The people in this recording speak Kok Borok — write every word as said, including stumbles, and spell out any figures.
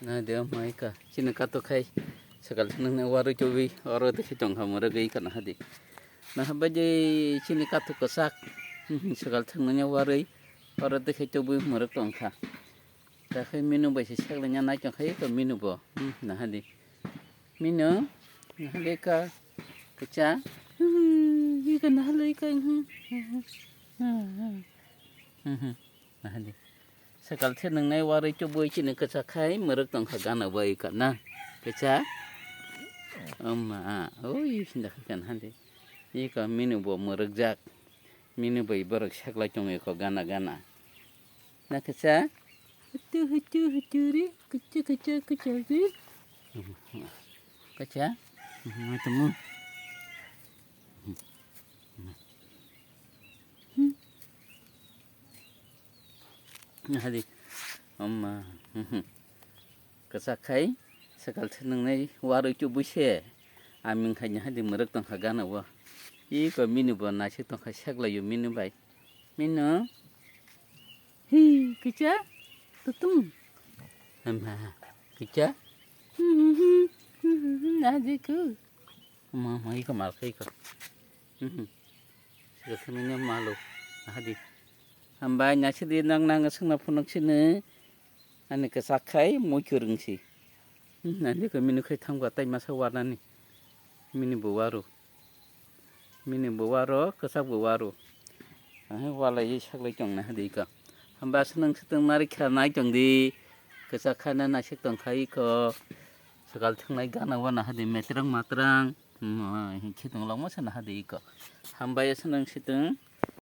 Na de mai ka chini katok khai sakal thwngnani warwi tubui oro de khe tongkha mwrwgwi ka naha di. Naha bai de chini katok kwchak sakal thwngnani warwi oro de khe tubui mwrwk tongkha. Ta khai minu bai se seklaina nai tongkha iko minu bo. Hmm, naha di. Minu, naha di ka kwcha. Iko naha lai ka. Hmm, hmm, hmm. Naha di. Sakal thwngnai warwi tubui chini kwchak khai mwrwk tongkha gana bai ka na. Kwcha. Amma, oi, sinda khai kan hande. Iko minu bo mwrwk jak. Minu bai borok seklai tongo iko gana gana. Na kwcha. Hutu, hutu, hutu ri. Kwcha, kwcha, kwcha ri. Kwcha. Matamu. Hadi. Amma. Kwchak khai sakal thwngnai warwi tubui se. Aming khai hadi mwrwk tongkha gana o. Iko minu bo naisik tongkha seklaio minu bai. Minu. Hi, kwcha. Tutung. Amma. Kwcha. Hadi ku. Ma, ma, iko mal khai iko. Mhm. Sika khamina malo. Hadi. Hambai naisidi nang nang sengna phunuk sini. Ani kwchak khai muikwrwng si. Mhm, ani ko minu khai thangba tai masa warnani. Mini bo waro. Mini bo waro, kwchak bo waro. Ahe walai saklai tong na hadi iko. Hamba swnang sitwng nari kha nai tong di. Kwchak khai na naisik tong khai iko. Sakal thwngnai gana wana hadi metrang matrang. Hmm, hinkhe tong lama sana hadi iko. Hambai swnang sitwng.